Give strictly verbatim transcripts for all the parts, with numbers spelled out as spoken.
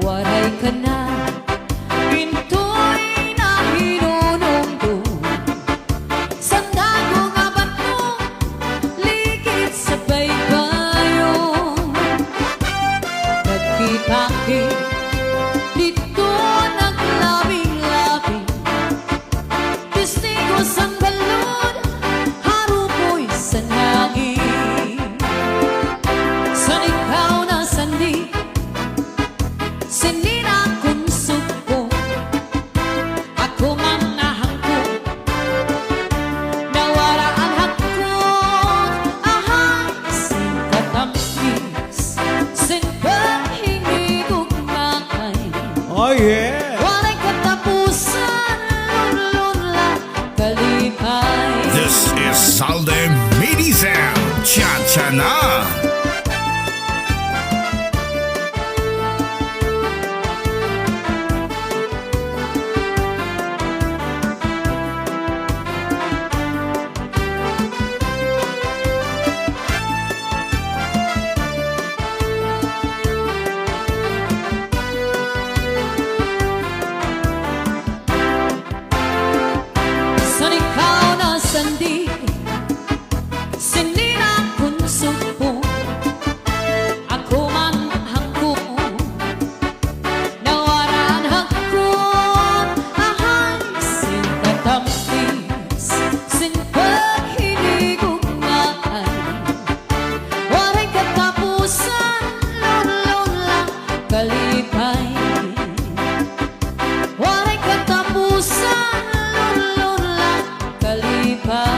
Waray ka na, intoy nahinunumdom. Sandago nga bato, likid sa baybayon. Nagkita-kit, didto naglabing-labing. Testigos an balod, harupoy san hangin. San ikaw na sandi, sini na kon sugpo. Ako man nahangkot, nawara an hangkot, ahay, sin katampi. Sin paghinigugmaay. Oh, yeah. Waray katapusan, lunlon la kalipay. This is Salde Mini Sound. Cha-cha na. San ikaw na sandi, sini na kon sugpo. Ako man hangkot, nawara an hangkot, ahay, sin katampis, sin paghinigugmaay. Waray katapusan, lunlon la kalipay. Waray katapusan, lunlon la kalipay.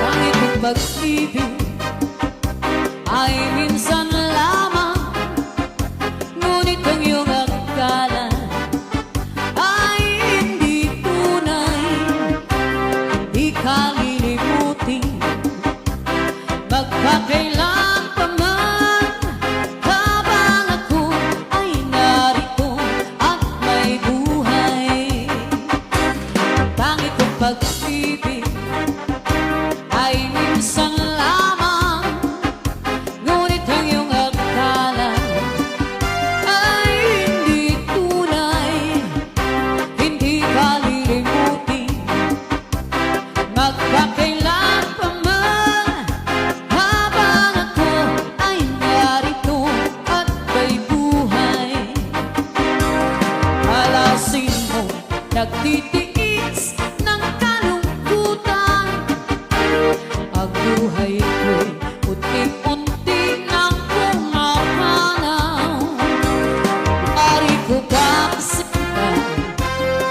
Pangit kong pag-ibig ay minsan lamang, ngunit ang iyong akala ay hindi tunay, hindi kalilimutin. Magpakailan pa man, habang ako ay narito at may buhay. Pangit kong pag-ibig ay minsan lamang, ngunit ang iyong akala ay hindi tunay, hindi kalilimutin. Magpakailan pa man, habang ako ay narito at may buhay. Alasin mo, nagtitiis ng kalungkutan. Ang buhay ko'y unti-unti nang pumapanaw. Wari ko ba sinta,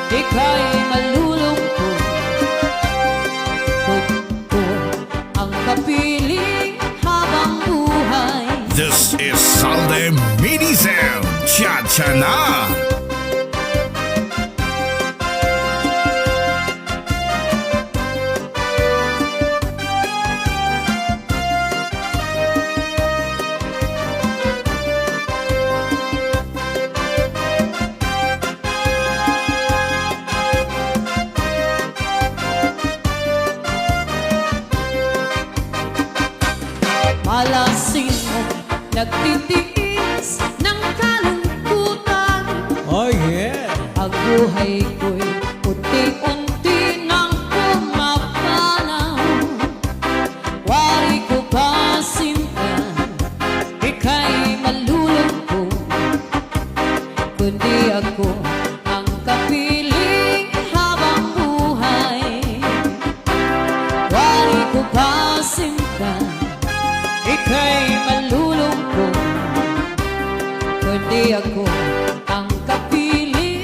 ika'y malulungkot. Kung ko ang kapiling habang buhay. This is Salde Mini Sound. Cha-cha na! Malasin mo, nagtitiis ng kalungkutan. Oh, yeah. Ang buhay ko'y unti-unti nang pumapanaw. Wari ko ba sinta, ika'y malulungkot, kundi ako ang kapiling habang buhay. Wari ko ba sinta, ika'y malulungkot, kundi ako ang kapiling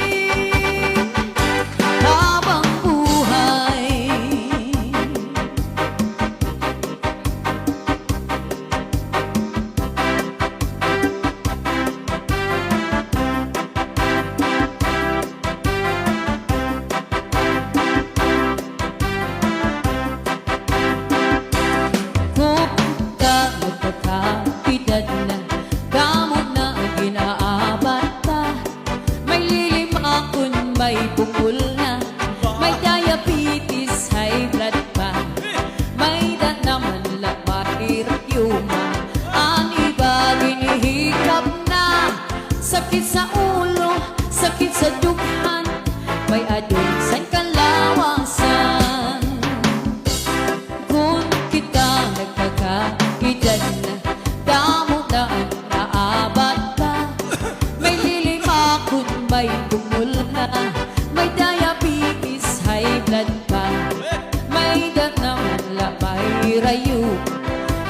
rayo.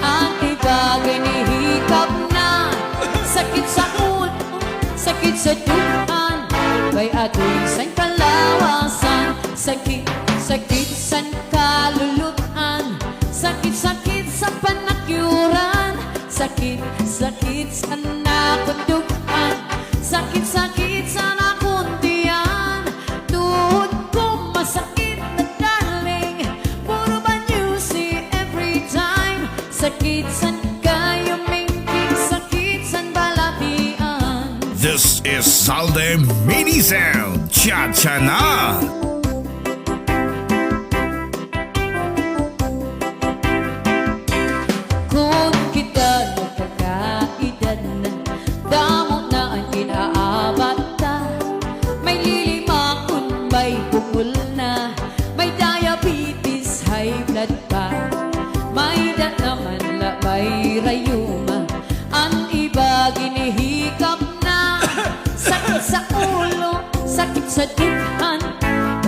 An iba ginhihikap na, sakit sa ulo, sakit sa dughan, may adoy san kalawasan, sakit, sakit san kalulutan, sakit, sakit sa panakyuran, sakit, sakit sa nakon dughan, sakit, sakit sa nakon tiyan. Tuhod ko masakit na, darling, puro bad news every time. Sakit san kayumingking, sakit san balatian. This is Zalde Mini Sound, Cha-cha na! Kon kita nagkakaedad na, damo na an ginaabat ta. May lilimakon, may bungol na, may diabetes, high blood pa. May da naman la, may rayuma. An iba ginhihikap na, sakit sa ulo, sakit sa dughan,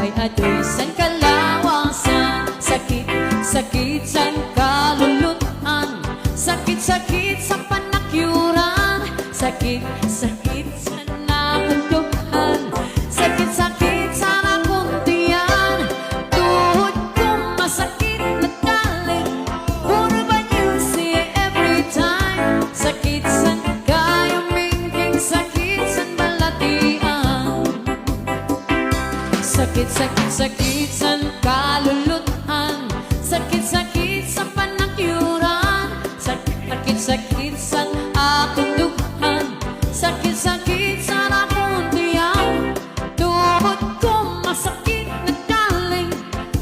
may adoy san kalawasan, sakit, sakit san kalulutan, sakit, sakit sa panakyuran, sakit, sakit sa nakon dughan, sakit, sakit sa nakon tiyan. Tuhod ko masakit na, darling, puro bad news every time. Sakit san kayumingking, sakit san balatian. Sakit, sakit, sakit san kalulutan, sakit, sakit sa panakyuran, sakit, sakit, sakit san akon dughan, sakit, sakit san akon tiyan. Tuhod ko masakit na, darling,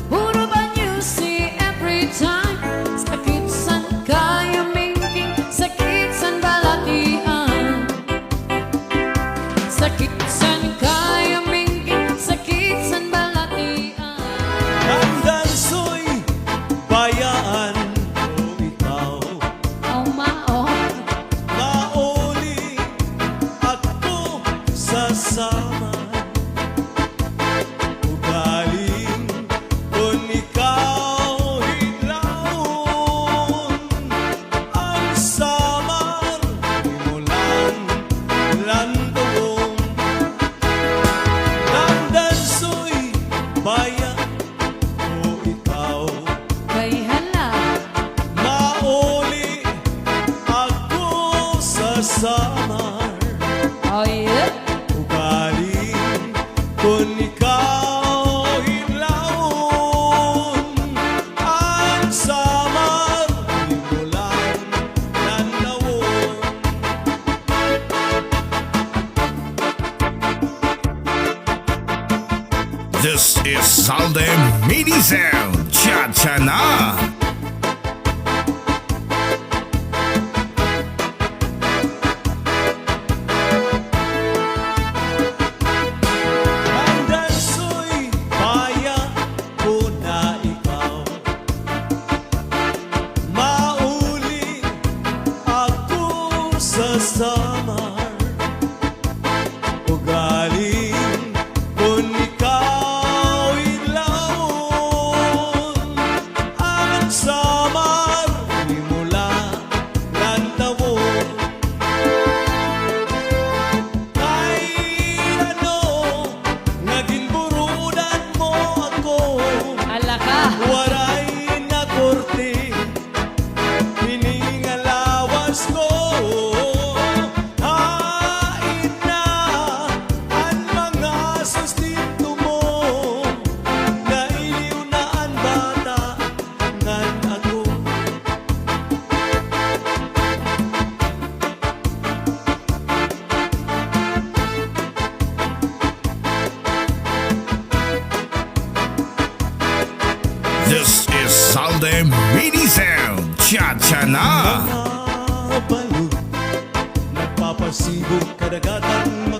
puro bad news every time. Sakit san kayumingking, sakit san balatian. Sakit san kayumingking, sakit san balatian. Nandansoy, bayaan ko ikaw. O, ma, o. Mauli ako sa Samar. Ugaling kon ikaw hidlaon, an Samar imo lang lantawon. Nandansoy, baya ko ikaw. Kay hala. Mauli ako sa Samar. Oh, yeah. Ugaling kon ikaw hidlaon, an Samar imo lang lantawon. This is Zalde Mini Sound, Cha-cha na! Nandansoy, baya ko na ikaw. Mauli ako sa Samar. Ugaling kon ikaw hidlaon, an Samar imo lang lantawon. Kay ano nga ginburudan mo ako? Hala ka. Waray na korte hini nga lawas ko. Hain na an mga sustento mo? Nailiw na an bata ngan ako. This is Zalde Mini Sound, Cha-cha na! Mga balod, nagpapasibo kadagatan,